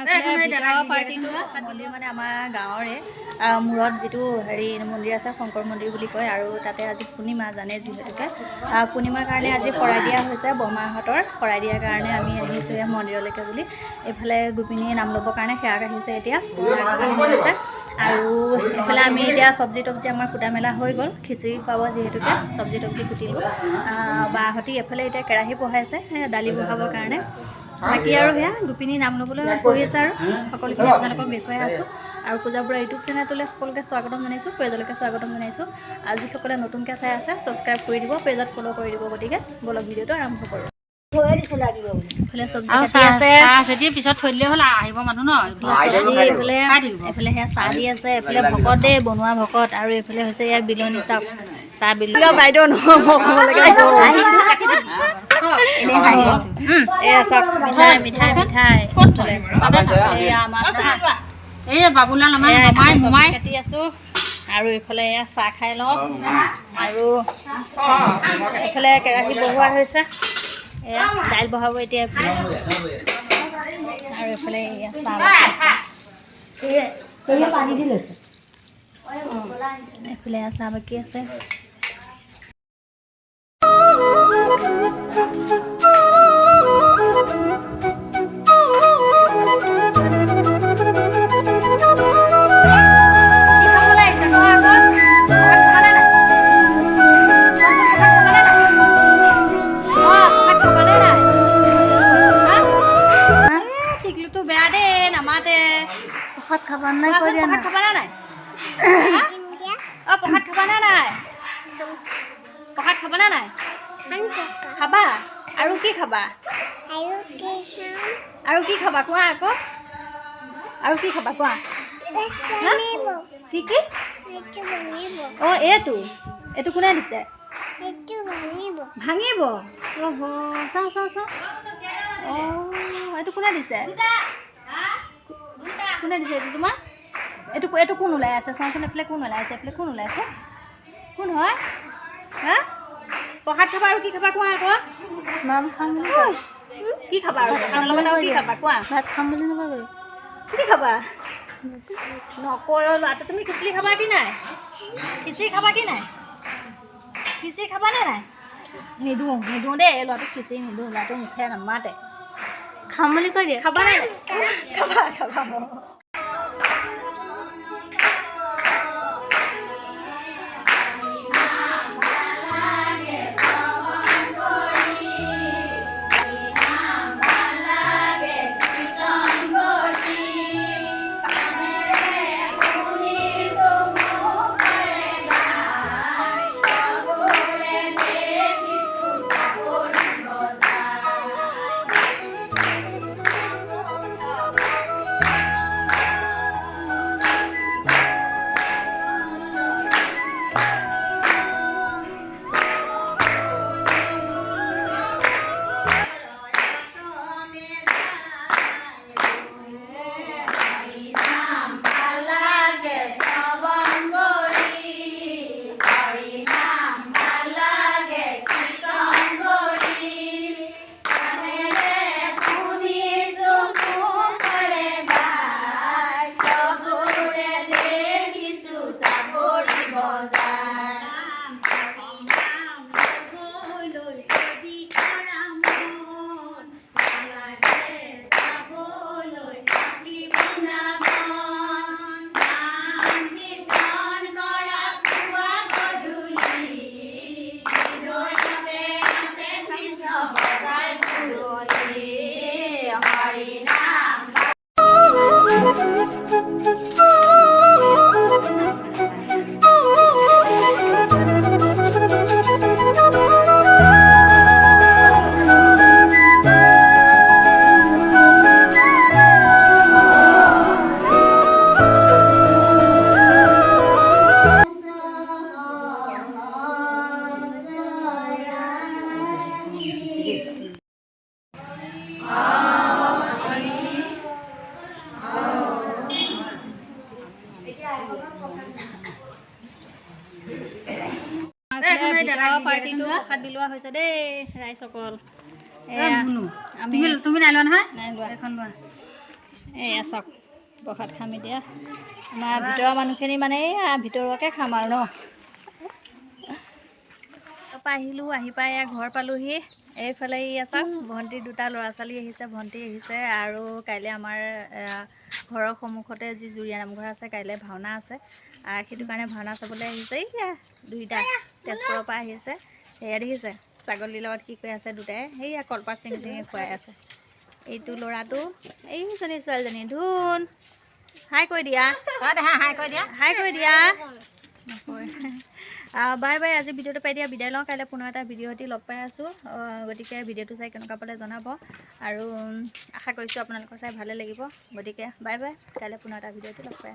পাৰ্টিটো মন্দিৰ মানে আমাৰ গাঁৱৰে মূৰত যিটো হেৰি মন্দিৰ আছে, শংকৰ মন্দিৰ বুলি কয়। আৰু তাতে আজি পূৰ্ণিমা, জানে যিহেতুকে। পূৰ্ণিমাৰ কাৰণে আজি শৰাই দিয়া হৈছে। বৰমাহঁতৰ শৰাই দিয়াৰ কাৰণে আমি আহিছোঁ এই মন্দিৰলৈকে বুলি। এইফালে গোপিনীয়ে নাম ল'বৰ কাৰণে সেৱা কাঢ়িছে, এতিয়া আছে। আৰু এইফালে আমি এতিয়া চব্জি তব্জি আমাৰ কুটা মেলা হৈ গ'ল। খিচিৰি খুৱাব যিহেতুকে চব্জি তব্জি কুটিলোঁ। বাহঁতি এইফালে এতিয়া কেৰাহী বহাইছে দালি বহাবৰ কাৰণে। বাকী আৰু সেয়া গোপিনী নাম ল'বলৈ কৰি আছে আৰু সকলোখিনি আপোনালোকক দেখুৱাই আছোঁ। আৰু পূজা বৰা ইউটিউব চেনেলটোলৈ সকলোকে স্বাগতম জনাইছোঁ, পেজলৈকে স্বাগতম জনাইছোঁ। আৰু যিসকলে নতুনকৈ চাই আছে, ছাবস্ক্ৰাইব কৰি দিব, পেজত ফ'ল' কৰি দিব। গতিকে বলক, ভিডিঅ'টো আৰম্ভ কৰোঁ। এইফালে চব্জি আৰু কাটি চাহ আছে। চাহ আছে দিয়ে পিছত থৈ দিলেই হ'ল, আহিব মানুহ ন। চব্জি এইফালে। খাই থাকিব। এইফালে সেয়া চাহ দি আছে। এইফালে ভকত দেই, বনোৱা ভকত। আৰু এইফালে হৈছে ইয়াৰ বিলনী। চাওক, চাহ বিলনী বাইদেউ নহয়, মই ক'ব লাগে। এয়া চাওক, মিঠাই মিঠাই মিঠাই। এয়া আমাৰ চাহ। এই বাবুলাল আমাৰ এয়া মামাই এইফালে মোমাই। চব্জি কাটি আছো আৰু এইফালে এয়া চাহ খাই লওঁ। আৰু এইফালে কেৰাহী বহোৱা হৈছে, এয়া দাইল বহাব এতিয়া এইফালে। আৰু এইফালে এয়া চাহ বাকি আছে। পানী দি লৈছো। এইফালে এয়া চাহ বাকি আছে। কি খাবলৈ আহিছে কোৱা আকৌ? প্ৰসাদ খাবানে নাই? প্ৰসাদ খাবানে নাই? অ, প্ৰসাদ খাবানে নাই? হা? এ, টিকলুটো বেয়া দেই, নামাতে। প্ৰসাদ খাবা নাই? কোৱাচোন, কৈ দিয়া। প্ৰসাদ না। খাবানে নাই? হা? অ, প্ৰসাদ খাবানে নাই? প্ৰসাদ খাবানে নাই? খাবা। আৰু কি খাবা? আৰু কি খাবা কোৱা আকৌ? আৰু কি খাবা কোৱা? হা? কি কি? অ, এইটো কোনে দিছে? ভাঙিব? অহ, চাওঁ চাওঁ চাওঁ। অঁ, এইটো কোনে দিছে? কোনে দিছে এইটো তোমাৰ? এইটো কোন ওলাই আছে চাওঁচোন। এইফালে কোন ওলাই আছে? এইফালে কোন ওলাই আছে? কোন হয়? হা, প্ৰসাদ খাবা আৰু কি খাবা কোৱা আকৌ? নাম খাম বুলি কয়। কি খাবা আৰু প্ৰসাদৰ লগত আৰু কি খাবা কোৱা? ভাত খাম বুলি নকয়। কি খাবা নকয় অ' ল'ৰাটো। তুমি খিচিৰি খাবা কি নাই? খিচিৰি খাবা কি নাই? খিচিৰি খাবানে নাই? নিদিওঁ, নিদিওঁ দেই। এই ল'ৰাটোক খিচিৰি নিদিওঁ, ল'ৰাটো মুখে নামাতে। খাম বুলি কৈ দিয়ে। খাবা নাই? খাবা, খাবা। পাৰ্টিটো প্ৰসাদ বিলোৱা হৈছে দেই ৰাইজসকল। এয়া মুনু। আমি তুমি তুমি নাই লোৱা নহয়? নাই লোৱা। এখন লোৱা। এয়া চাওক, প্ৰসাদ খাম এতিয়া। আমাৰ ভিতৰৰ মানুহখিনি মানে এইয়া ভিতৰুৱাকৈ খাম আৰু ন। তাৰপৰা আহিলোঁ, আহি পাই এয়া ঘৰ পালোহি। এইফালে এয়া চাওক, ভণ্টিৰ দুটা ল'ৰা ছোৱালী আহিছে, ভণ্টি আহিছে। আৰু কাইলৈ আমাৰ ঘৰৰ সন্মুখতে যি জুৰীয়া নামঘৰ আছে, কাইলৈ ভাওনা আছে, সেইটো কাৰণে ভাওনা চাবলৈ আহিছে। এইয়া দুইটা তেজপুৰৰ পৰা আহিছে। সেয়া দেখিছে, ছাগলীৰ লগত কি কৰি আছে দুটাই, সেয়া কলপাত ছিঙি ছিঙি খুৱাই আছে। এইটো ল'ৰাটো, এইজনী ছোৱালীজনী। ধুন, হাই কৈ দিয়া। হাই কৈ দিয়া। হাই কৈ দিয়া। নকয়। বাই বাই, আজি ভিডিঅ'টো পাই দিয়া বিদায় লওঁ। কাইলৈ পুনৰ এটা ভিডিঅ' সৈতে লগ পাই আছোঁ। গতিকে ভিডিঅ'টো চাই কেনেকুৱা পালে জনাব আৰু আশা কৰিছোঁ আপোনালোকৰ চাই ভালে লাগিব। গতিকে বাই বাই, কাইলৈ পুনৰ এটা ভিডিঅ'তে লগ পাই আছোঁ।